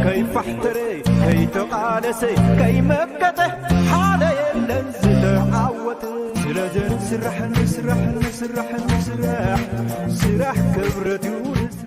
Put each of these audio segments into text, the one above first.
ከይፋሕተረ ከይተቓለሰ ከይመከተ ሓደ የለን ዝተዓወተ። ስለዚ ንስራሕ ንስራሕ ንስራሕ ንስራሕ ስራሕ ክብረት እዩ። ንስራሕ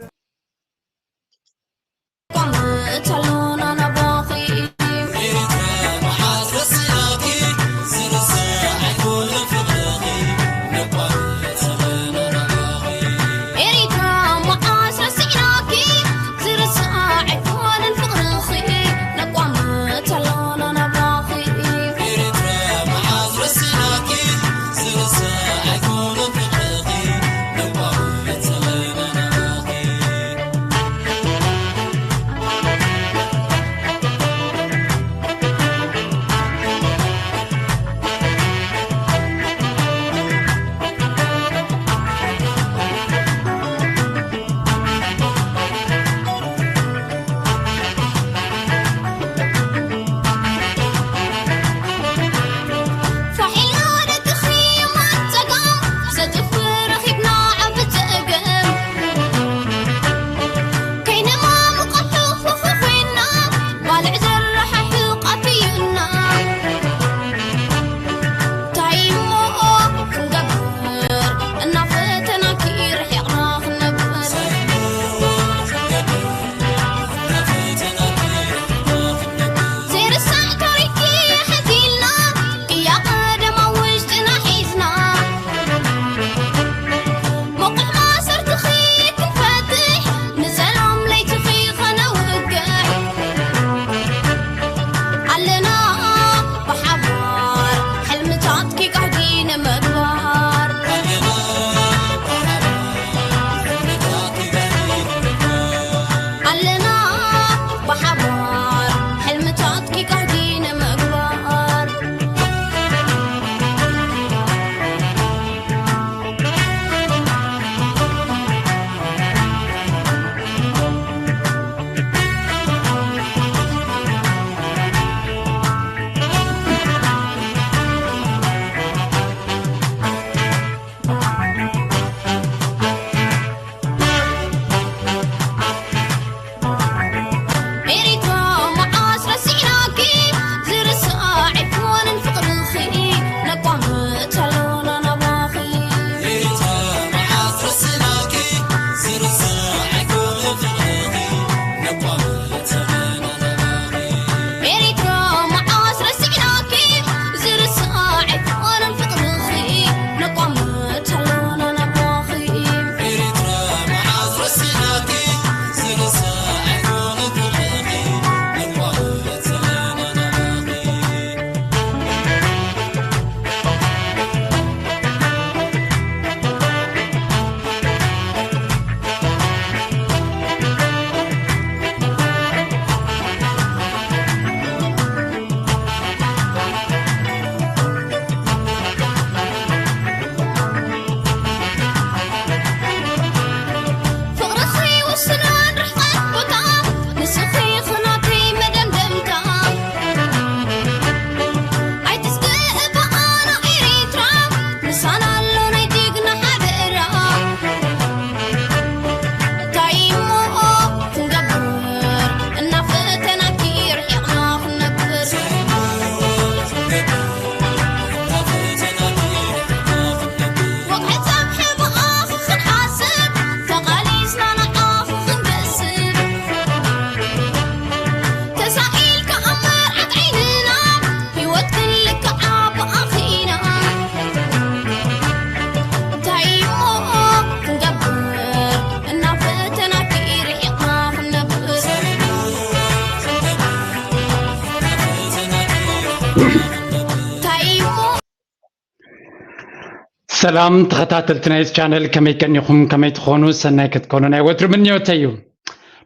ሰላም ተኸታተልቲ ናይዚ ቻነል፣ ከመይ ቀኒኹም? ከመይ ትኾኑ? ሰናይ ክትኮኑ ናይ ወትሩ ምንዮተይ እዩ።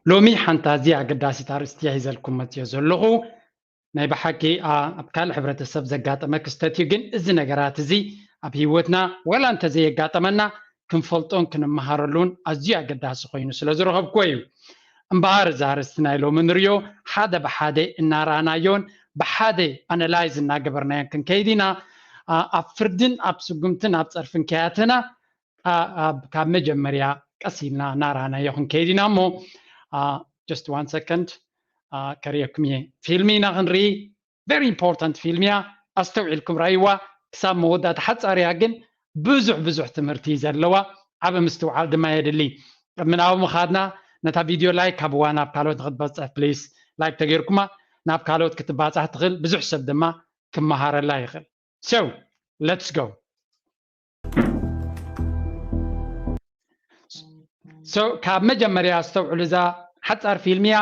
ሎሚ ሓንቲ ኣዝያ ኣገዳሲት ኣርእስቲ እየ ሒዘልኩም መፅዮ ዘለኹ። ናይ ብሓቂ ኣብ ካልእ ሕብረተሰብ ዘጋጠመ ክስተት እዩ፣ ግን እዚ ነገራት እዚ ኣብ ህይወትና ወላ እንተዘየጋጠመና ክንፈልጦን ክንመሃረሉን ኣዝዩ ኣገዳሲ ኮይኑ ስለ ዝረኸብኩዎ እዩ። እምበኣር እዚ ኣርእስቲ ናይ ሎሚ ንሪኦ ሓደ ብሓደ እናረኣናዮን ብሓደ ኣናላይዝ እናገበርናዮን ክንከይድ ኢና። ኣብ ፍርድን ኣብ ስጉምትን ኣብ ፀርፍን ከያተና ካብ መጀመርያ ቀስ ኢልና እናረኣናዮ ክንከይድ ኢና እሞ just one second ከርእየኩም እየ። ፊልሚ ኢና ክንርኢ። Very important ፊልም እያ። ኣስተውዒልኩም ራይዋ ክሳብ መወዳእታ። ሓጻር እያ ግን ብዙሕ ብዙሕ ትምህርቲ እዩ ዘለዋ። ዓቢ ምስትውዓል ድማ የድሊ። ቅድሚ ናብኡ ምኻድና ነታ ቪድዮ ላይክ ሃብዋ፣ ናብ ካልኦት ንክትበጽሕ ፕሊስ። ላይክ ተገይርኩማ ናብ ካልኦት ክትባጻሕ ትኽእል፣ ብዙሕ ሰብ ድማ ክመሃረላ ይኽእል። So let's go. So ካብ መጀመርያ ኣስተውዕሉ፣ እዛ ሓጻር ፊልም እያ።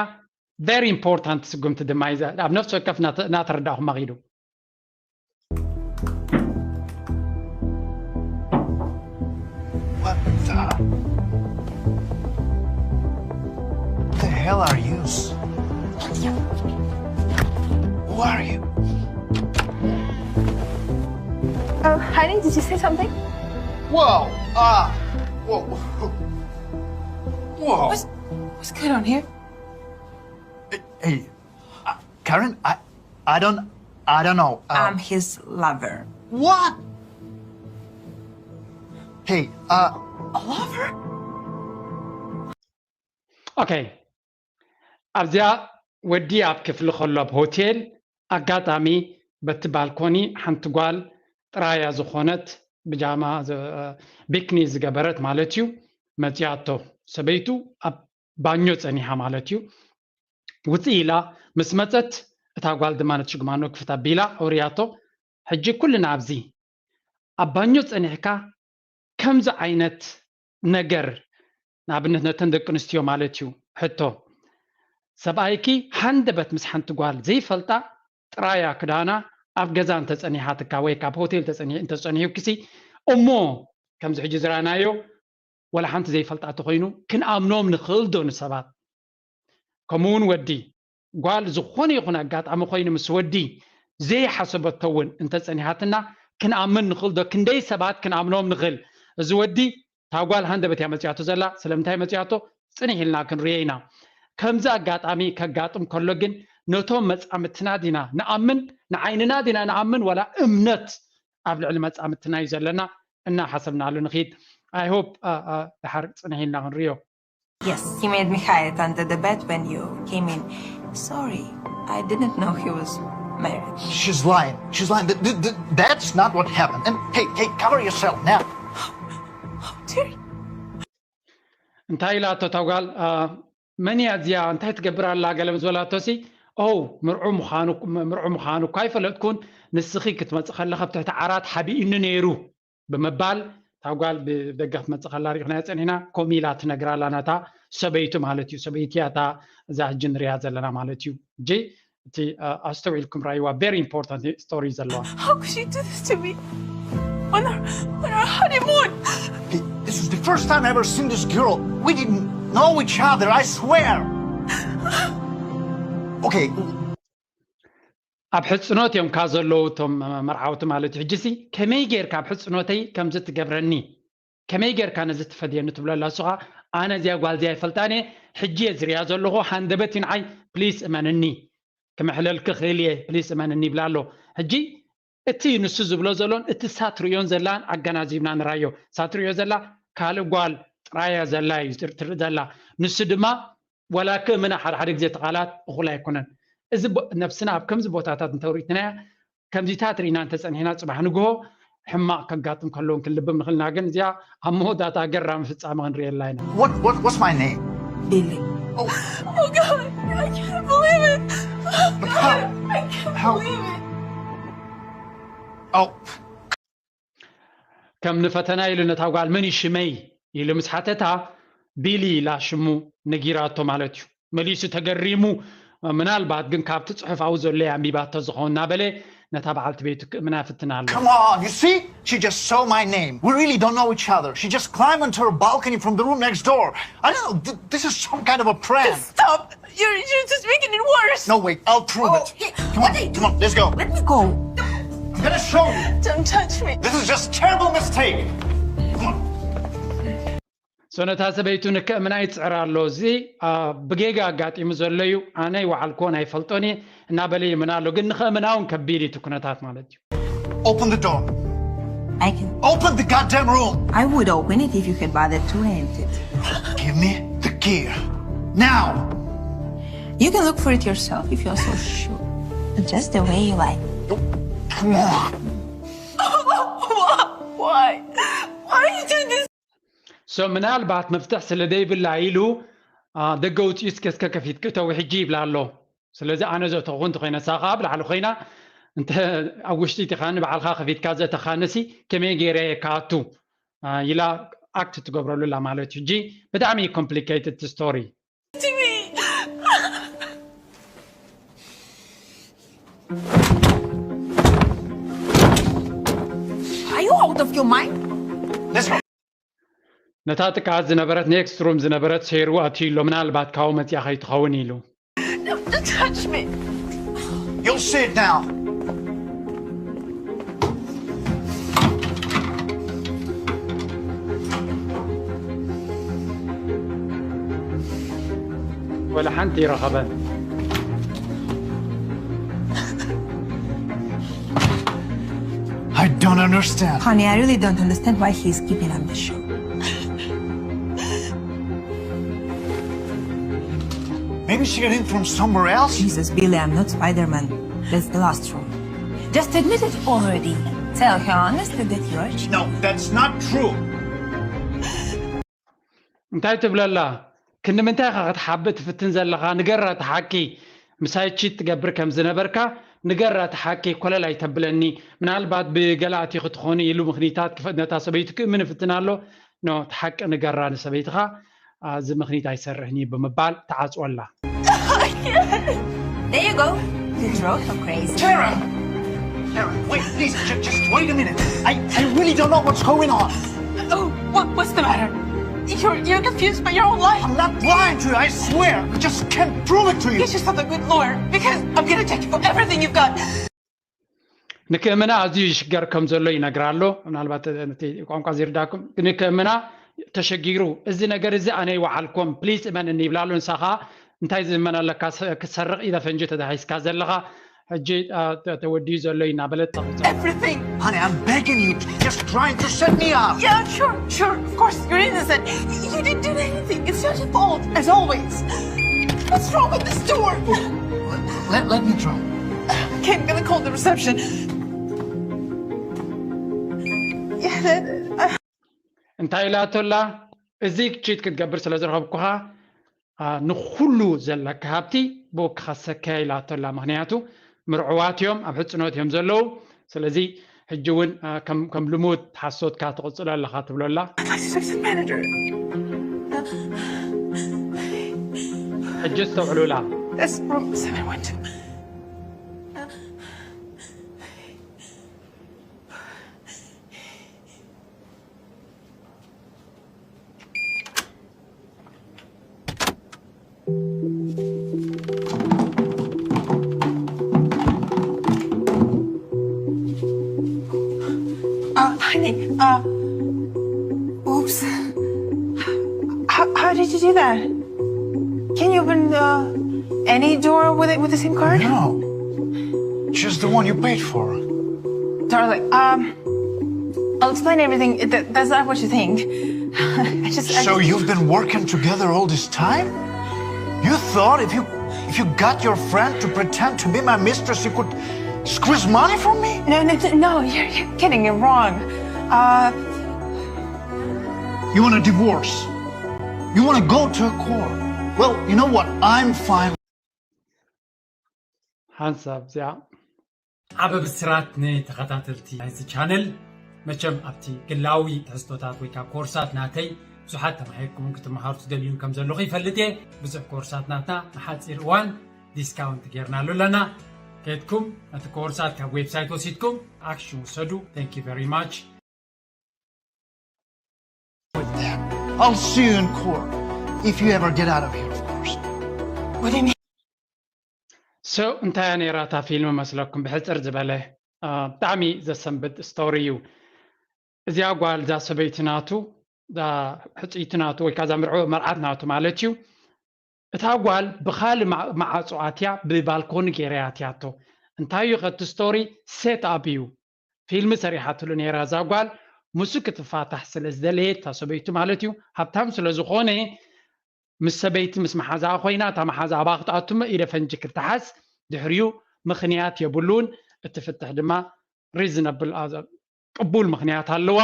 Very important ስጉምቲ ድማ እዩ። ኣብ ነፍሲ ወከፍ እናተ- እናተረዳእኹማ ኺዱ። What the? The hell are you? Who are you? Oh, honey, did you say something? Whoa! Ah! Whoa! Whoa! What's, what's going on here? Hey, uh, Karen, I, I don't, I don't know. Uh, I'm his lover. What? Hey, uh, A lover? ኦኬ፣ ኣብዚኣ ወዲ ኣብ ክፍሊ ከሎ ኣብ ሆቴል ኣጋጣሚ በቲ ባልኮኒ ሓንቲ ጓል ጥራያ ዝኾነት ብጃማ ዝ- ቢክኒ ዝገበረት ማለት እዩ መፂኣቶ። ሰበይቱ ኣብ ባኞ ፀኒሓ ማለት እዩ። ውፅእ ኢላ ምስ መፀት እታ ጓል ድማ ነቲ ሽጉማኖ ክፍት ኣቢላ ኣውርያቶ። ሕጂ ኩልና ኣብዚ ኣብ ባኞ ፀኒሕካ ከምዚ ዓይነት ነገር ንኣብነት ነተን ደቂ ኣንስትዮ ማለት እዩ ሕቶ ሰብኣይኪ ሃንደበት ምስ ሓንቲ ጓል ዘይፈልጣ ጥራያ ክዳና ኣብ ገዛ እንተፀኒሓትካ ወይ ካብ ሆቴል ተፀኒ- እንተፀኒሑክሲ እሞ ከምዚ ሕጂ ዝረኣናዮ ወላ ሓንቲ ዘይፈልጣ ተኮይኑ ክንኣምኖም ንኽእል ዶ ንሰባት? ከምኡ እውን ወዲ ጓል ዝኾነ ይኹን ኣጋጣሚ ኮይኑ ምስ ወዲ ዘይሓሰበቶ እውን እንተፀኒሓትና ክንኣምን ንኽእል ዶ? ክንደይ ሰባት ክንኣምኖም ንኽእል? እዚ ወዲ እታ ጓል ሃንደበት እያ መፅያቶ ዘላ። ስለምንታይ መፅያቶ ፅንሕ ኢልና ክንርዮ ኢና። ከምዚ ኣጋጣሚ ከጋጥም ከሎ ግን ነቶም መፃምድትና ዲና ንኣምን፣ ንዓይንና ዲና ንኣምን፣ ወላ እምነት ኣብ ልዕሊ መፃምድትና እዩ ዘለና? እናሓሰብናሉ ንኺድ። I hope ድሓር ፅንሕ ኢልና ክንርዮ። Yes, he made me hide under the bed when you came in. Sorry, I didn't know he was married. She's lying. She's lying. Th- th- th- that's not what happened. And hey, hey, cover yourself now. Terry. እንታይ ኢላቶ እታ ጓል? መን እያ እዚኣ? እንታይ ትገብር ኣላ? ገለ ምስ በላቶ ሲ ኦ ምርዑ ምዃኑ ምርዑ ምዃኑ እኳ ኣይፈለጥኩን፣ ንስኺ ክትመጽእ ከለኻ ኣብ ትሕቲ ዓራት ሓቢኡኒ ነይሩ ብምባል እታ ጓል ብደገ ክትመጽእ ከላ ሪኢኽናያ ጸኒሕና። ከምኡ ኢላ ትነግራ ኣላ፣ ነታ ሰበይቱ ማለት እዩ። ሰበይቲ እያ እታ እዛ ሕጂ ንሪኣ ዘለና ማለት እዩ። ሕጂ እቲ ኣስተውዒልኩም ራይዋ very important story ዘለዋ How could you do this to me? On our, on our honeymoon! Hey, this is the first time I ever seen this girl. We didn't know each other, I swear. Okay, ኣብ ሕፅኖት እዮም ካ ዘለዉ እቶም መርዓውቲ ማለት እዩ። ሕጂሲ ከመይ ጌርካ ኣብ ሕፅኖተይ ከምዚ ትገብረኒ? ከመይ ጌርካ ነዚ ትፈድየኒ ትብሎ ኣላ። እሱ ኸዓ ኣነ እዚኣ ጓል እዚኣ ኣይፈልጣን እየ፣ ሕጂ እየ ዝሪኣ ዘለኹ፣ ሃንደበት እዩ ንዓይ፣ ፕሊስ እመንኒ፣ ክምሕለልኪ ክእል እየ፣ ፕሊስ እመንኒ ይብላ ኣሎ። ሕጂ እቲ ንሱ ዝብሎ ዘሎን እቲ እሳ ትርእዮን ዘላን ኣገናዚብና ንራዮ። እሳ ትርእዮ ዘላ ካልእ ጓል ጥራያ ዘላ እዩ ትርኢ ዘላ። ንሱ ድማ ወላ ክእምና ሓደ ሓደ ግዜ እቲ ቃላት እኹል ኣይኮነን። እዚ ነብስና ኣብ ከምዚ ቦታታት እንተውሪትናያ ከምዚታት ርኢና እንተፀኒሕና ፅባሕ ንግሆ ሕማቕ ከጋጥም ከለውን ክንልብም ንኽእልና። ግን እዚኣ ኣብ መወዳእታ ኣገራሚ ፍፃመ ክንርእየላ ኢና። What, what, what's my name? Billy. Oh, Oh God, I can't believe it. Oh God, I can't How- believe it. Oh, ከም ንፈተና ኢሉ ነታ ጓል መን እዩ ሽመይ ኢሉ ምስ ሓተታ ቢሊ ኢላ ሽሙ ነጊራቶ ማለት እዩ። መሊሱ ተገሪሙ፣ ምናልባት ግን ካብቲ ፅሑፍ ኣብኡ ዘሎ እየ ኣንቢባቶ ዝኸውን እናበለ ነታ በዓልቲ ቤቱ ክእምና ይፍትን ኣሎ። Come on, you see? She just saw my name. We really don't know each other. She just climbed onto her balcony from the room next door. I don't know. Th- this is some kind of a prank. Stop! You're, you're just making it worse. No, wait. I'll prove it. Hey, Come on, what are you come on. Let's go. Let me go. I'm gonna show you. Don't touch me. This is just terrible mistake. Come on. ሶ ነታ ሰበይቱ ንከእምና ይፅዕር ኣሎ። እዚ ብጌጋ ኣጋጢሙ ዘሎ እዩ፣ ኣነ ይወዓልክዎን ኣይፈልጦን እየ እናበለ ይምና ኣሎ። ግን ንኸእምና እውን ከቢድ እዩ እቲ ኩነታት ማለት እዩ። Open the door. I can. Open the goddamn room. I would open it if you had bothered to rent it. Give me the key. Now. You can look for it yourself if you're so sure. Just the way you like. Come on. Why? Why are you doing this? So ምናልባት መፍትሕ ስለ ዘይብላ ኢሉ ደገ ውፅኡ እስከ ከፊት ክእተዊ ሕጂ ይብላ ኣሎ። ስለዚ ኣነ ዘተኹ እንተኮይነ ንሳ ከዓ ብላዕሊ ኮይና እንተ ኣብ ውሽጢ እቲ ከዓ ንባዕልካ ከፊትካ ዘተካ ነሲ ከመይ ገይረ እየ ክኣቱ ኢላ ኣክት ትገብረሉ ኣላ ማለት እዩ። ሕጂ ብጣዕሚ ኮምፕሊኬትድ ስቶሪ። To me. Are you out of your mind? Let's go. ነታ ጥቃት ዝነበረት ኔክስት ሩም ዝነበረት ሴሩ ኣትዩ ኣሎ። ምናልባት ካብኡ መፅያ ከይትኸውን ኢሉ። Don't touch me. You'll see it now. ወላ ሓንቲ ይረኸበን። I don't understand. Honey, I really don't understand why he's giving up the show. Maybe she got in from somewhere else? Jesus, Billy, I'm not Spider-Man. That's the last straw. Just admit it already. Tell her honestly that you're a cheat. No, that's not true. እንታይ ትብለላ? ክንዲ ምንታይ ኢኻ ክትሓብእ ትፍትን ዘለኻ? ንገራ እቲ ሓቂ። ምሳይ ቺት ትገብር ከም ዝነበርካ ንገራ እቲ ሓቂ። ኮለል ኣይተብለኒ። ምናልባት ብገለ ኣትዩ ክትኾኒ ኢሉ ምኽኒታት ክፈ- ነታ ሰበይቱ ክእምን ይፍትን ኣሎ። ኖ፣ እቲ ሓቂ ንገራ ንሰበይትኻ። እዚ ምኽኒት ኣይሰርሕን እዩ ብምባል ተዓፅወላ። There you go. You drove her crazy. Tara! Tara, wait, please, ju- just wait a minute. I, I really don't know what's going on. Oh, what, what's the matter? You're, you're confused by your own life. I'm not lying to you, I swear. I just can't prove it to you. Get yourself a good lawyer because I'm gonna take you for everything you've got. ንክእምና ኣዝዩ ይሽገር ከም ዘሎ ይነግራ ኣሎ። ምናልባት ነቲ ቋንቋ ዘይርዳኩም ንክእምና ተሸጊሩ፣ እዚ ነገር እዚ ኣነ ይወዓልኩም ፕሊዝ እመንኒ ይብላ ኣሎ። ንሳ ከዓ እንታይ ዝእመን ኣለካ? ስ- ክትሰርቕ ኢደ ፈንጂ ተታሒዝካ ዘለኻ ሕጂ አ፣ ተ- ተወዲኡ ዘሎ እዩ እናበለት ተቕፅሎ። Everything. Honey, I'm begging you, just trying to set me up. Yeah, sure, sure. Of course, you're innocent. You didn't do anything. It's not your fault, as always. What's wrong with this door? Let, let me try. Okay, I'm gonna call the reception. Yeah, that, uh, እንታይ ኢላቶላ? እዚ ቺት ክትገብር ስለ ዝረኸብኩኻ አ፣ ንኩሉ ዘለካ ሃብቲ ብኡ ክኸሰካ ኢላቶላ። ምክንያቱ ምርዕዋት እዮም፣ ኣብ ሕፅኖት እዮም ዘለዉ። ስለዚ ሕጂ እውን አ፣ ከም ከም ልሙድ ሓሶትካ ትቕፅሎ ኣለኻ ትብሎ ኣላ። my assistant manager. ሕጂ ኣስተውዕሉላ። This room seven one two. Uh, honey, uh, oops. How, how did you do that? Can you open uh, any door with it with the same card? No. Just the one you paid for. Darling, um, I'll explain everything. It, that, that's not what you think. I just. I So just- you've been working together all this time? You thought if you if you got your friend to pretend to be my mistress, you could squeeze money from me? No, no, no, no, you're, you're kidding. You're wrong. Uh, You want a divorce? You want to go to a court? Well, you know what? I'm fine. ሓንሳብ እዚኣ ዓበ ብስራት ንተኸታተልቲ ናይዚ ቻነል። መቸም ኣብቲ ግላዊ ትሕዝቶታት ወይ ካብ ኮርሳት ናተይ ብዙሓት ተማሂርኩምን ክትመሃሩ ትደልዩን ከም ዘለኹ ይፈልጥ እየ። ብዙሕ ኮርሳት ናትና ንሓፂር እዋን ዲስካውንት ጌርናሉ ኣለና። ከድኩም ነቲ ኮርሳት ካብ ዌብሳይት ወሲድኩም ኣክሽን ውሰዱ። Thank you very much. I'll see you in court if you ever get out of here, of course. what do you mean? So እንታይ እያ ነይራ እታ ፊልም መስለኩም? ብሕፅር ዝበለ አ፣ ብጣዕሚ ዘሰንብድ ስቶሪ እዩ። እዚኣ ጓል እዛ ሰበይቲ ናቱ እዛ ሕፅይቲ ናቱ ወይ ከዓ እዛ ምርዑ መርዓት ናቱ ማለት እዩ። እታ ጓል ብካልእ ማ- ማዓፁ ኣትያ ብባልኮኒ ገይራ እያ ኣትያቶ። እንታይ እዩ ከቲ ስቶሪ? ሴት ኣፕ እዩ። ፊልሚ ሰሪሓትሉ ነይራ እዛ ጓል። ምስ ክትፋታሕ ስለ ዝደለየት እታ ሰበይቱ ማለት እዩ፣ ሃብታም ስለ ዝኾነ ምስ ሰበይቲ ምስ መሓዛኣ ኮይና እታ መሓዛ ኣባ ክትኣቱ እሞ ኢደ ፈንጂ ክትሓዝ ድሕሪኡ ምኽንያት የብሉን። እቲ ፍትሕ ድማ reasonable ቅቡል ምኽንያት ኣለዋ።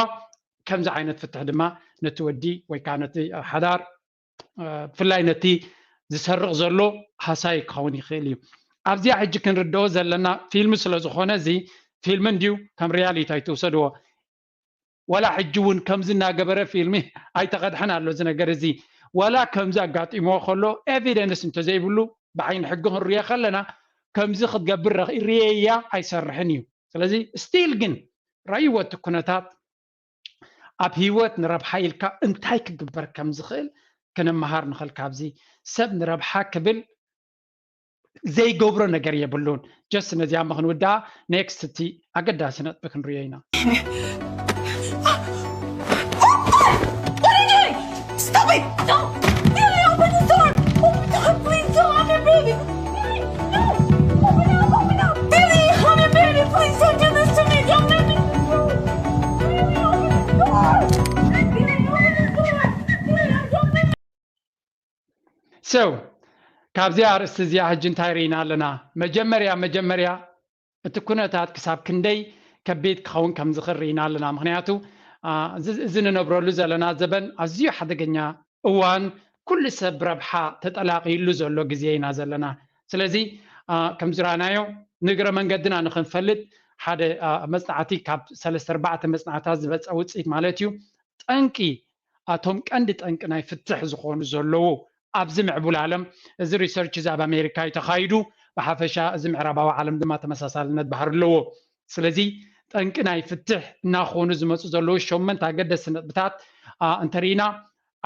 ከምዚ ዓይነት ፍትሕ ድማ ነቲ ወዲ ወይ ከዓ ነቲ ሓዳር ብፍላይ ነቲ ዝሰርቕ ዘሎ ሃሳይ ክኸውን ይኽእል እዩ። ኣብዚኣ ሕጂ ክንርድኦ ዘለና ፊልም ስለ ዝኾነ እዚ ፊልም እንድዩ ከም ሪያሊቲ ኣይትውሰድዎ። ዋላ ሕጂ እውን ከምዚ እናገበረ ፊልሚ ኣይተቐድሐን ኣሎ እዚ ነገር እዚ። ዋላ ከምዚ ኣጋጢምዎ ከሎ ኤቪደንስ እንተዘይብሉ ብዓይኒ ሕጊ ክንሪኦ ከለና ከምዚ ክትገብር ርኤያ ኣይሰርሕን እዩ። ስለዚ ስቲል ግን ረእይዎ እቲ ኩነታት ኣብ ህይወት ንረብሓ ኢልካ እንታይ ክግበር ከም ዝኽእል ክንመሃር ንኽእል። ካብዚ ሰብ ንረብሓ ክብል ዘይገብሮ ነገር የብሉን። ጀስት ነዚኣ ምኽንውዳ ኔክስት እቲ ኣገዳሲ ነጥቢ ክንሪኦ ኢና። What are you doing? Stop it! No! Billy, open the door! Open the door, please! Don't have your baby! Billy, no! Open up! Open up! Billy, have your baby! Please don't do this to me! Don't let me! Billy, open the door! Billy, open the door! Billy, I don't let So ካብዚኣ ኣርእስቲ እዚኣ ሕጂ እንታይ ርኢና ኣለና? መጀመርያ መጀመርያ እቲ ኩነታት ክሳብ ክንደይ ከቢድ ክኸውን ከም ዝኽእል ርኢና ኣለና። ምክንያቱ እዚ ንነብረሉ ዘለና ዘበን ኣዝዩ ሓደገኛ እዋን፣ ኩሉ ሰብ ረብሓ ተጠላቂሉ ዘሎ ግዜ ኢና ዘለና። ስለዚ ከምዚ ረኣናዮ ንእግረ መንገድና ንክንፈልጥ ሓደ መፅናዕቲ ካብ ሰለስተ ኣርባዕተ መፅናዕታት ዝመፀ ውፅኢት ማለት እዩ። ጠንቂ ኣቶም ቀንዲ ጠንቂ ናይ ፍትሕ ዝኾኑ ዘለዉ ኣብዚ ምዕቡል ዓለም እዚ ሪሰርች እዚ ኣብ ኣሜሪካ እዩ ተኻይዱ። ብሓፈሻ እዚ ምዕራባዊ ዓለም ድማ ተመሳሳልነት ባህሪ ኣለዎ። ስለዚ ጠንቂ ናይ ፍትሕ እናኾኑ ዝመፁ ዘለዉ ሸመንተ ኣገደስቲ ነጥብታት እንተሪኢና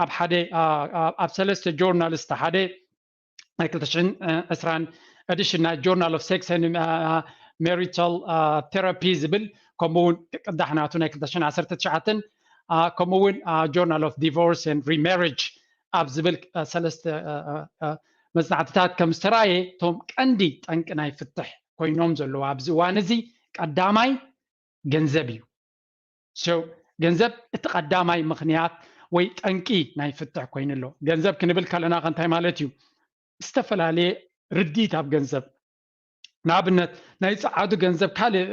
ኣብ ሓደ ኣብ ሰለስተ ጆርናልስ ሓደ ናይ ክልተ ሽሕን ዕስራን ኤዲሽን ናይ ጆርናል ኦፍ ሴክስ ኤንድ ማሪታል ቴራፒ ዝብል ከምኡ እውን ቅዳሕ ናቱ ናይ ክልተ ሽሕን ዓሰርተ ትሽዓተን ከምኡ እውን ጆርናል ኦፍ ዲቮርስ ኤንድ ሪማሪጅ ኣብ ዝብል ሰለስተ መፅናዕትታት ከም ዝተረኣየ እቶም ቀንዲ ጠንቂ ናይ ፍትሕ ኮይኖም ዘለዉ ኣብዚ እዋን እዚ ቀዳማይ ገንዘብ እዩ። ገንዘብ እቲ ቀዳማይ ምክንያት ወይ ጠንቂ ናይ ፍትሕ ኮይኑ ኣሎ። ገንዘብ ክንብል ከለና ከንታይ ማለት እዩ? ዝተፈላለየ ርድኢት ኣብ ገንዘብ ንኣብነት ናይ ፀዓዱ ገንዘብ ካልእ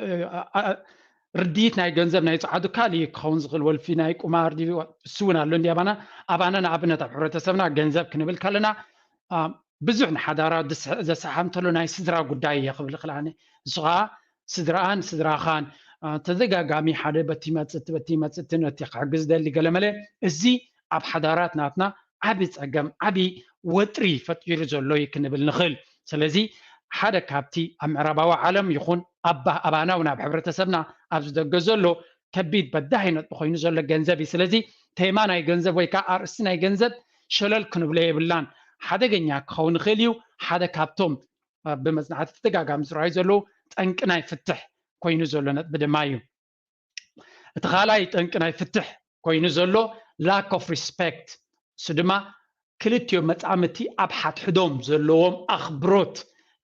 ርድኢት ናይ ገንዘብ ናይ ፀዓዱ ካልእ ክኸውን ዝኽእል ወልፊ ናይ ቁማር እሱ እውን ኣሎ እንዲ ኣባና ኣባና ንኣብነት ኣብ ሕብረተሰብና ገንዘብ ክንብል ከለና ብዙሕ ንሓዳራ ዘሰሓም ተሎ ናይ ስድራ ጉዳይ እየ ክብል ክልኣነ ንሱ ከዓ ስድራኣን ስድራኻን ተደጋጋሚ ሓደ በቲ መፅቲ በቲ መፅቲ ነቲ ክሕግዝ ደሊ ገለመለ እዚ ኣብ ሓዳራት ናትና ዓቢ ፀገም ዓቢ ወጥሪ ፈጢሩ ዘሎ እዩ ክንብል ንኽእል። ስለዚ ሓደ ካብቲ ኣብ ምዕራባዊ ዓለም ይኹን ኣባና እውን ኣብ ሕብረተሰብና ኣብዚ ደገ ዘሎ ከቢድ በዳሂ ነጥቢ ኮይኑ ዘሎ ገንዘብ እዩ። ስለዚ ቴማ ናይ ገንዘብ ወይ ከዓ ኣርእስቲ ናይ ገንዘብ ሸለል ክንብሎ የብልናን። ሓደገኛ ክኸውን ይኽእል እዩ። ሓደ ካብቶም ብመፅናዕቲ ተደጋጋሚ ዝረኣዩ ዘለዉ ጠንቂ ናይ ፍትሕ ኮይኑ ዘሎ ነጥቢ ድማ እዩ። እቲ ካልኣይ ጠንቂ ናይ ፍትሕ ኮይኑ ዘሎ lack of respect እሱ ድማ ክልቲኦም መፃምድቲ ኣብ ሓድሕዶም ዘለዎም ኣኽብሮት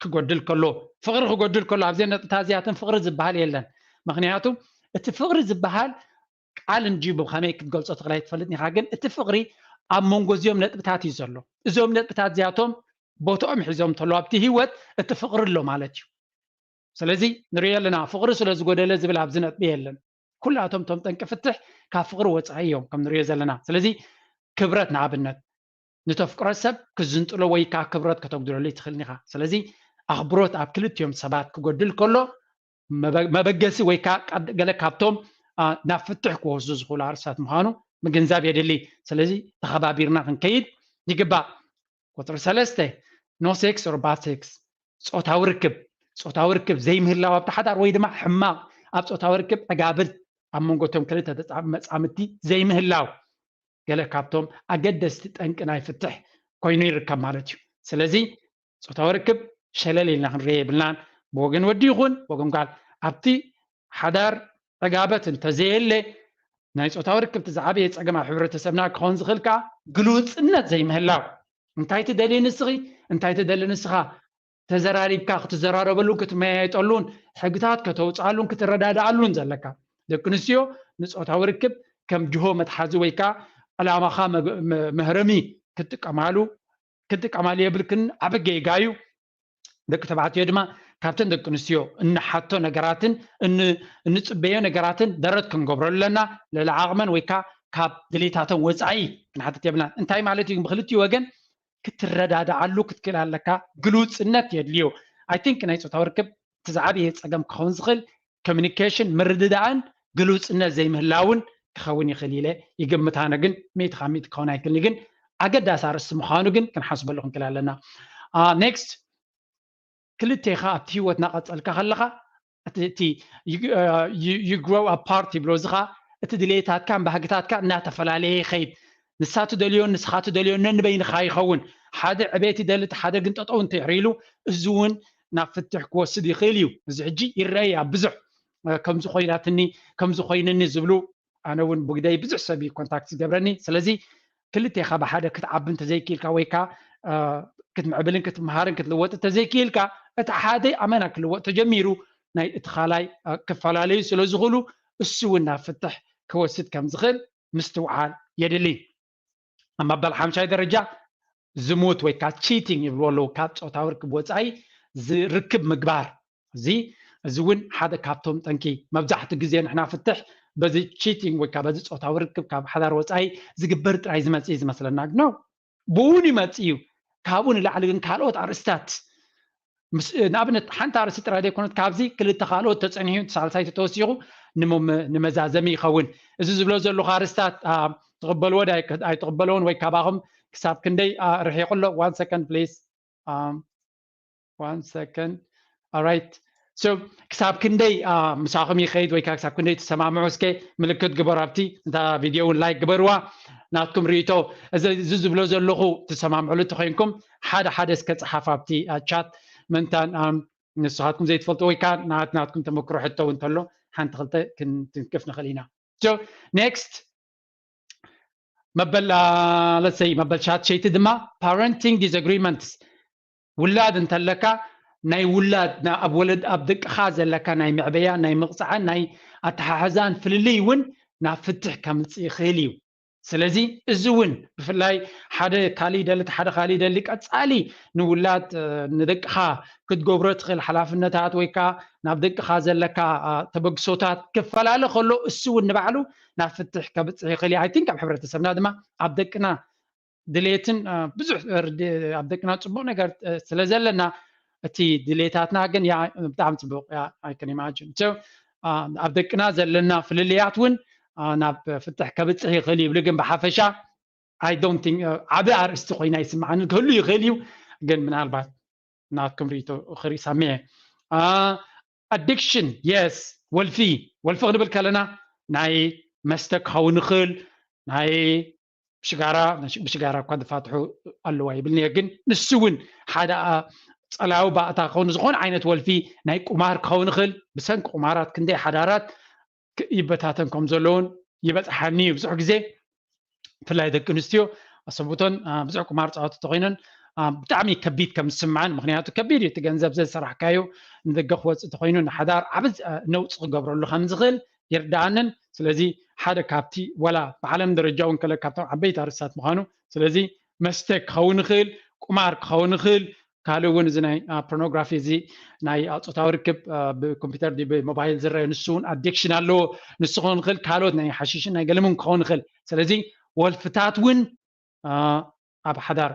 ክጎድል ከሎ ፍቕሪ ክጎድል ከሎ ኣብዘን ነጥብታት እዚኣተን ፍቕሪ ዝበሃል የለን። ምክንያቱ እቲ ፍቕሪ ዝበሃል ቃል እንጂ ብኸመይ ክትገልፆ ትኽእል ኣይትፈልጥን ኢኻ። ግን እቲ ፍቕሪ ኣብ መንጎ እዚኦም ነጥብታት እዩ ዘሎ። እዞም ነጥብታት እዚኣቶም ቦትኦም ሒዞም እንተለዉ ኣብቲ ህይወት እቲ ፍቕሪ ኣሎ ማለት እዩ። ስለዚ ንሪኦ ኣለና ፍቕሪ ስለ ዝጎደለ ዝብል ኣብዚ ነጥቢ የለን። ኩላቶም እቶም ጠንቂ ፍትሕ ካብ ፍቕሪ ወፃኢ እዮም ከም ንሪኦ ዘለና። ስለዚ ክብረት ንኣብነት ንተፍቅሮ ሰብ ክዝንጥሎ ወይ ከዓ ክብረት ከተጉድለሉ ይትኽእል ኢኻ። ስለዚ ኣኽብሮት ኣብ ክልቲኦም ሰባት ክጎድል ከሎ መበገሲ ወይ ከዓ ገለ ካብቶም ናብ ፍትሕ ክወስዱ ዝኽእሉ ኣርእስታት ምዃኑ ምግንዛብ የድሊ። ስለዚ ተኸባቢርና ክንከይድ ይግባእ። ቁፅሪ ሰለስተ no sex or bad sex ፆታዊ ርክብ ፆታዊ ርክብ ዘይምህላው ኣብቲ ሓዳር ወይ ድማ ሕማቕ ኣብ ፆታዊ ርክብ ዕጋብት ኣብ መንጎ እቶም ክልተ መፃምድቲ ዘይምህላው ገለ ካብቶም ኣገደስቲ ጠንቂ ናይ ፍትሕ ኮይኑ ይርከብ ማለት እዩ። ስለዚ ፆታዊ ርክብ ሸለል ኢልና ክንሪኦ የብልናን። ብወገን ወዲ ይኹን ወገን ጓል ኣብቲ ሓዳር ዕጋበት እንተዘየለ ናይ ፆታዊ ርክብ እቲ ዝዓበየ ፀገም ኣብ ሕብረተሰብና ክኸውን ዝኽእል ከዓ ግሉፅነት ዘይምህላው። እንታይ ትደልይ ንስኺ እንታይ ትደሊ ንስኻ ተዘራሪብካ ክትዘራረበሉን ክትመያየጠሉን ሕግታት ከተውፅኣሉን ክትረዳድኣሉን ዘለካ። ደቂ ኣንስትዮ ንፆታዊ ርክብ ከም ጅሆ መትሓዚ ወይ ከዓ ዕላማኻ መህረሚ ክትጥቀማሉ ክንጥቀማሉ የብልክን። ዓቢ ጌጋ እዩ። ደቂ ተባዕትዮ ድማ ካብተን ደቂ ኣንስትዮ እንሓቶ ነገራትን እን- እንጽበዮ ነገራትን ደረት ክንገብረሉ ኣለና። ልዕሊ ዓቕመን ወይ ከዓ ካብ ድሌታተን ወጻኢ ክንሓትት የብልናን። እንታይ ማለት እዩ? ብክልቲኡ ወገን ክትረዳድኣሉ ክትክእል ኣለካ። ግሉጽነት የድልዮ። I think ናይ ጾታዊ ርክብ እቲ ዝዓበየ ጸገም ክኸውን ዝኽእል ኮሚኒኬሽን፣ ምርድዳእን ግሉጽነት ዘይምህላውን ክኸውን ይኽእል ኢለ ይግምት። ኣነ ግን ሚእቲ ካብ ሚእቲ ክኸውን ኣይክእልን፣ ግን ኣገዳሲ ኣርእስቲ ምዃኑ ግን ክንሓስበሉ ክንክእል ኣለና። ኔክስት፣ ክልቴኻ ኣብቲ ህይወት እናቐጸልካ ከለኻ እቲ- እቲ you- uh, you- you grow apart ይብሎ። እዚ ኸኣ እቲ ድሌታትካን ባህግታትካ እናተፈላለየ ይኸይድ። ንሳ ትደልዮን ንስኻ ትደልዮን ነንበይንኻ ይኸውን። ሓደ ዕቤት ይደሊ፣ እቲ ሓደ ግን ጠጠው እንተይሕር ኢሉ፣ እዚ እውን ናብ ፍትሕ ክወስድ ይኽእል እዩ። እዚ ሕጂ ይረኣይ ኣብ ብዙሕ፣ እ፣ ከምዚ ኮይናትኒ፣ ከምዚ ኮይንኒ ዝብሉ፣ ኣነ እውን ብግደይ ብዙሕ ሰብ እዩ ኮንታክት ዝገብረኒ። ስለዚ ክልቴኻ ብሓደ ክትዓቢ እንተዘይክኢልካ ወይ ከዓ፣ እ፣ ክትምዕብልን ክትምሃርን ክትልወጥ እንተዘይክኢልካ፣ እቲ ሓደ ኣመና ክልወጥ ተጀሚሩ፣ ናይ እቲ ካልኣይ፣ እ፣ ክፈላለዩ ስለ ዝኽእሉ፣ እሱ እውን ናብ ፍትሕ ክወስድ ከም ዝኽእል ምስትውዓል የድሊ። ኣብ መበል ሓምሻይ ደረጃ ዝሙት ወይ ከዓ ቺቲንግ ይብልዎ ኣለዉ፣ ካብ ጾታዊ ርክብ ወጻኢ ዝርክብ ምግባር። እዚ እዚ እውን ሓደ ካብቶም ጠንቂ። መብዛሕትኡ ግዜ ንሕና ፍትሕ በዚ ቺቲንግ ወይ ከዓ በዚ ጾታዊ ርክብ ካብ ሓዳር ወጻኢ ዝግበር ጥራይ ዝመጽእ እዩ ዝመስለና። ግን ብእውን ይመጽእ እዩ። ካብኡ ንላዕሊ ግን ካልኦት ኣርእስታት ምስ- ንኣብነት ሓንቲ ኣርእስቲ ጥራይ ዘይኮነት፣ ካብዚ ክልተ ካልኦት ተጸኒሑ ሳልሳይ ተተወሲኹ ንመ- ንመዛዘሚ ይኸውን። እዚ ዝብሎ ዘለኹ ኣርእስታት፣ አ፣ ትቕበልዎ ዶ ኣይክ- ኣይትቕበልዎን ወይ ካባኹም ክሳብ ክንደይ፣ አ፣ ርሒቑ ኣሎ? One second please. Um, one second. Alright. So ክሳብ ክንደይ፣ አ፣ ምሳኹም ይኸይድ ወይ ከዓ ክሳብ ክንደይ ትሰማምዑ? እስከ ምልክት ግበሩ ኣብቲ፣ እታ ቪድዮ እውን ላይክ ግበርዋ። ናትኩም ርእይቶ፣ እዚ እዚ ዝብሎ ዘለኹ ትሰማምዑሉ እንተኾይንኩም ሓደ ሓደ እስከ ጸሓፍ ኣብቲ፣ አ፣ ቻት። ምእንታን፣ ኣም፣ ንስኻትኩም ዘይትፈልጡ ወይ ከዓ ናት- ናትኩም ተመክሮ ሕቶ እውን እንተሎ ሓንቲ ክልተ ክንትንክፍ ንኽእል ኢና። So ኔክስት፣ መበል፣ አ፣ let's say መበል ሻት ሸይቲ ድማ ፓረንቲንግ ዲስኣግሪመንትስ፣ ውላድ እንተለካ ናይ ውላድ ና- ኣብ ወለድ ኣብ ደቅኻ ዘለካ ናይ መዕበያ ናይ ምቕጻዕን ናይ ኣተሓሕዛን ፍልልይ እውን ናብ ፍትሕ ከምጽእ ይኽእል እዩ። ስለዚ እዚ እውን ብፍላይ ሓደ ካልእ ይደሊ፣ ሓደ ካልእ ይደሊ፣ ቀጻሊ ንውላድ፣ እ፣ ንደቅኻ ክትገብሮ ትኽእል ሓላፍነታት ወይ ከዓ ናብ ደቅኻ ዘለካ፣ አ፣ ተበግሶታት ክፈላለ ከሎ፣ እሱ እውን ንባዕሉ ናብ ፍትሕ ከብጽሕ ይኽእል እዩ። I think ኣብ ሕብረተሰብና ድማ ኣብ ደቅና ድሌትን፣ አ፣ ብዙሕ ርድ- ኣብ ደቅና ጽቡቕ ነገር፣ እ፣ ስለ ዘለና፣ እቲ ድሌታትና ግን ያ- ብጣዕሚ ጽቡቕ፣ ያ፣ I can imagine። So፣ አ፣ ኣብ ደቅና ዘለና ፍልልያት እውን፣ አ፣ ናብ ፍትሕ ከብጽሕ ይኽእል ይብሉ። ግን ብሓፈሻ I don't think፣ አ፣ ዓቢ ኣርእስቲ ኮይና ይስምዓኒ ክህሉ ይኽእል እዩ። ግን ምናልባት ናትኩም ርእይቶ ክርኢ ሳሚዐ። አ፣ ኣዲክሽን፣ የስ፣ ወልፊ። ወልፊ ክንብል ከለና ናይ መስተ ክኸውን ይኽእል፣ ናይ ብሽጋራ፣ ብሽጋራ እኳ ዝፋትሑ ኣለዋ ይብልኒ እየ፣ ግን ንሱ እውን ሓደ፣ አ፣ ጸላዊ ባእታ ክኸውን፣ ዝኾነ ዓይነት ወልፊ፣ ናይ ቁማር ክኸውን ይኽእል። ብሰንኪ ቁማራት ክንደይ ሓዳራት ክ- ይበታተን ከም ዘለውን ይበጽሓኒ እዩ ብዙሕ ግዜ። ብፍላይ ደቂ ኣንስትዮ ኣሰቡቶን፣ አ፣ ብዙሕ ቁማር ጻወቲ ተኮይነን፣ አ፣ ብጣዕሚ ከቢድ ከም ዝስምዓን፣ ምክንያቱ ከቢድ እዩ፣ እቲ ገንዘብ ዘዝሰራሕካዮ ንደገ ክወጽእ ተኮይኑ ንሓዳር ዓቢ፣ አ፣ ነውጺ ክገብረሉ ከም ዝኽእል ይርድኣንን። ስለዚ ሓደ ካብቲ፣ ዋላ ብዓለም ደረጃ እውን ከለ ካብቶም ዓበይቲ ኣርእስታት ምዃኑ፣ ስለዚ መስተ ክኸውን ይኽእል፣ ቁማር ክኸውን ይኽእል፣ ካልእ እውን እዚ ናይ፣ አ፣ ፖርኖግራፊ፣ እዚ ናይ፣ አ፣ ጾታዊ ርክብ፣ አ፣ ብኮምፒውተር ድዩ ብሞባይል ዝረአ፣ ንሱ እውን ኣዲክሽን ኣለዎ። ንሱ ክኸውን ይኽእል፣ ካልኦት ናይ ሓሽሽን ናይ ገለምን ክኸውን ይኽእል። ስለዚ ወልፍታት እውን፣ አ፣ ኣብ ሓዳር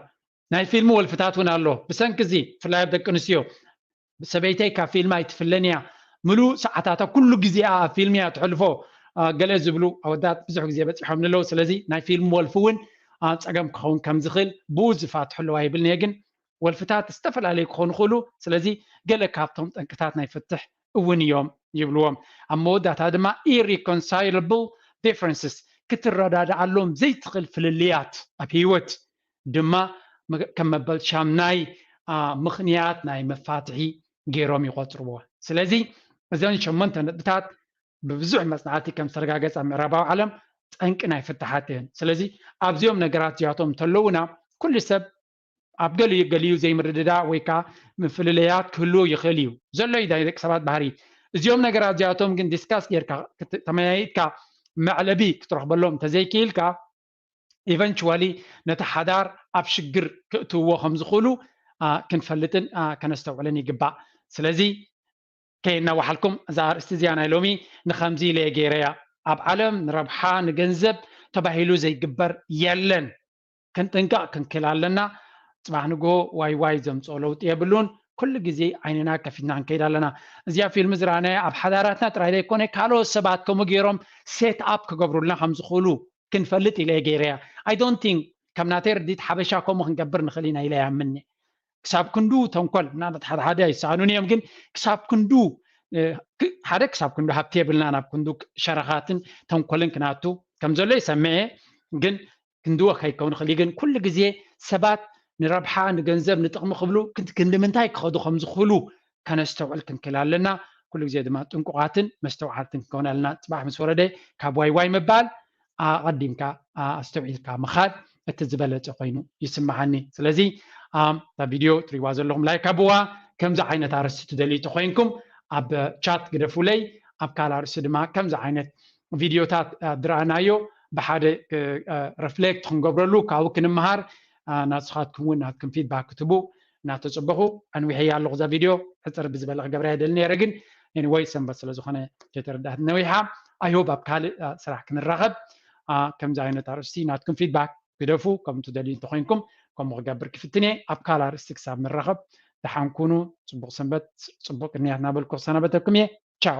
ናይ ፊልም ወልፍታት እውን ኣሎ። ብሰንኪ እዚ ብፍላይ ኣብ ደቂ ኣንስትዮ፣ ሰበይተይ ካብ ፊልም ኣይትፍለን እያ፣ ምሉእ ሰዓታታ ኩሉ ግዜኣ ኣብ ፊልም እያ ትሕልፎ፣ አ፣ ገለ ዝብሉ ኣወዳት ብዙሕ ግዜ በጺሖም ኣለዉ። ስለዚ ናይ ፊልም ወልፊ እውን፣ አ፣ ጸገም ክኸውን ከም ዝኽእል ብኡ ዝፋትሑ ኣለዋ ይብልኒ እየ። ግን ወልፍታት ዝተፈላለዩ ክኾኑ ይኽእሉ። ስለዚ ገለ ካብቶም ጠንቅታት ናይ ፍትሕ እውን እዮም ይብልዎም። ኣብ መወዳእታ ድማ ኢሪኮንሳይለብል ዲፍረንስስ፣ ክትረዳድኣሎም ዘይትኽእል ፍልልያት ኣብ ህይወት ድማ መ- ከም መበል ሻምናይ፣ አ፣ ምኽንያት ናይ መፋትሒ ገይሮም ይቆጽርዎ። ስለዚ እዘን ሸሞንተ ነጥብታት ብብዙሕ መጽናዕቲ ከም ዝተረጋገጸ ኣብ ምዕራባዊ ዓለም ጠንቂ ናይ ፍትሓት እየን። ስለዚ ኣብዚኦም ነገራት እዚኣቶም እንተለዉና ኩሉ ሰብ ኣብ ገሊኡ ገሊኡ ዘይምርድዳእ ወይ ከዓ ምፍልለያት ክህልዎ ይኽእል እዩ። ዘሎ እዩ ናይ ደቂ ሰባት ባህሪ። እዚኦም ነገራት እዚኣቶም ግን ዲስካስ ጌርካ ክት- ተመያይጥካ መዕለቢ ክትረኽበሎም እንተዘይክኢልካ ኢቨንቹዋሊ ነቲ ሓዳር ኣብ ሽግር ክእትውዎ ከም ዝኽእሉ ክንፈልጥን ከነስተውዕልን ይግባእ። ስለዚ ከየናዋሓልኩም እዛ ኣርእስቲ እዚኣ ናይ ሎሚ ንኸምዚ ኢለ ገይረያ። ኣብ ዓለም ንረብሓ ንገንዘብ ተባሂሉ ዘይግበር የለን። ክንጥንቀቕ ክንክል ኣለና። ጽባሕ ንግሆ ዋይ ዋይ ዘምጽኦ ለውጢ የብሉን። ኩሉ ግዜ ዓይንና ከፊትና ክንከይድ ኣለና። እዚኣ ፊልም ዝረኣናያ ኣብ ሓዳራትና ጥራይ ዘይኮነ ካልኦት ሰባት ከምኡ ገይሮም ሴት ኣፕ ክገብሩልና ከም ዝኽእሉ ክንፈልጥ ኢለ ገይረያ። I don't think ከም ናተይ ርዲት ሓበሻ ከምኡ ክንገብር ንኽእል ኢና ኢለ ያምኒ። ክሳብ ክንዱ ተንኮል ምናልባት ሓደ ሓደ ኣይሰኣኑን እዮም፣ ግን ክሳብ ክንዱ ሓደ ክሳብ ክንዱ ሃብቲ የብልና ናብ ክንዱ ሸረኻትን ተንኮልን ክናቱ ከም ዘሎ ይሰምዐ፣ ግን ክንድዎ ከይከውን ይኽእል እዩ። ግን ኩሉ ግዜ ሰባት ንረብሓ ንገንዘብ ንጥቕሚ ክብሉ ክንዲ ምንታይ ክኸዱ ከም ዝኽእሉ ከነስተውዕል ክንክእል ኣለና። ኩሉ ግዜ ድማ ጥንቁቓትን መስተውዓልትን ክንከውን ኣለና። ጽባሕ ምስ ወረደ ካብ ዋይ ዋይ ምባል ኣቐዲምካ ኣስተውዒልካ ምኻድ እቲ ዝበለጸ ኮይኑ ይስምዓኒ። ስለዚ እታ ቪድዮ ትሪዋ ዘለኹም ላይክ ኣብዋ። ከምዚ ዓይነት ኣርእስቲ ትደልዩ ተኮይንኩም ኣብ ቻት ግደፉለይ። ኣብ ካልእ ኣርእስቲ ድማ ከምዚ ዓይነት ቪድዮታት ዝረኣናዮ ብሓደ ሪፍሌክት ክንገብረሉ ካብኡ ክንምሃር ናስኻትኩም እውን ናትኩም ፊድባክ ክትቡ እናተፀበኹ ኣንዊሐያ ኣለኹ እዛ ቪድዮ ሕፅር ብዝበለ ክገብራ ይደሊ ነይረ ግን ኤኒወይ ሰንበት ስለዝኾነ ከይተረዳእት ነዊሓ። I hope ኣብ ካልእ ስራሕ ክንራኸብ ከምዚ ዓይነት ኣርእስቲ ናትኩም ፊድባክ ግደፉ ከም ትደልዩ እንተኮይንኩም ከምኡ ክገብር ክፍትን እየ። ኣብ ካልእ ኣርእስቲ ክሳብ ንራኸብ ደሓን ኩኑ። ፅቡቕ ሰንበት፣ ፅቡቕ ቅንያት እናበልኩ ክሰናበተኩም እየ። ቻው።